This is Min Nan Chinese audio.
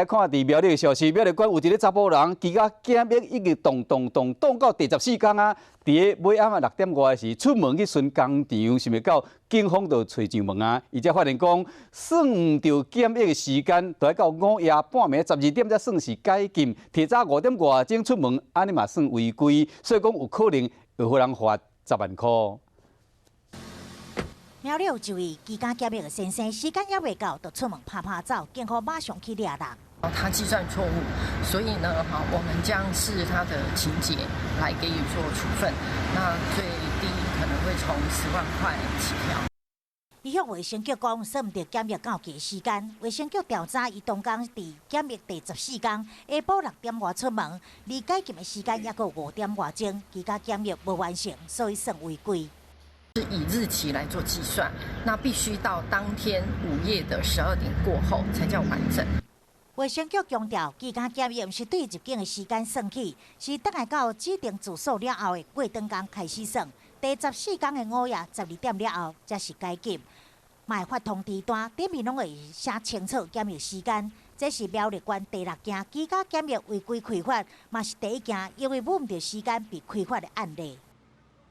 來看佇苗栗的消息，苗栗縣有一个查埔人，居家檢疫已經凍凍凍凍到第14工啊！佇咧尾暗啊六點外時出門去巡工場，想袂到警方就揣上門啊！伊才發現講，算毋著檢疫的時間，都愛到午夜半暝12點才算是解禁，提早5點外鐘出門，按呢嘛算違規，所以講有可能會予人罰10萬箍。苗栗有一位居家檢疫的先生，時間猶未到，就出門趴趴走，警方馬上去掠人。他計算錯誤，所以呢，哈，我們將視他的情節來給予做處分。那最低可能會從10萬塊起跳。伊向衛生局講，算毋著檢疫到期時間。衛生局調查，伊當工佇檢疫第14工，下晡六點外出門，離解禁的時間猶閣5點外鐘，居家檢疫無完成，所以算違規。是以日期來做計算，那必須到當天午夜的12點過後才叫完整。衛生局強調，居家檢疫毋是對入境的時間算起，是轉來到指定住所了後的過轉工開始算。第14工的午夜12點了後，才是解禁。嘛會發通知單，頂面攏會寫清楚檢疫時間。這是苗栗縣第六件居家檢疫違規開罰，嘛是第一件因為摸毋著時間被開罰的案例。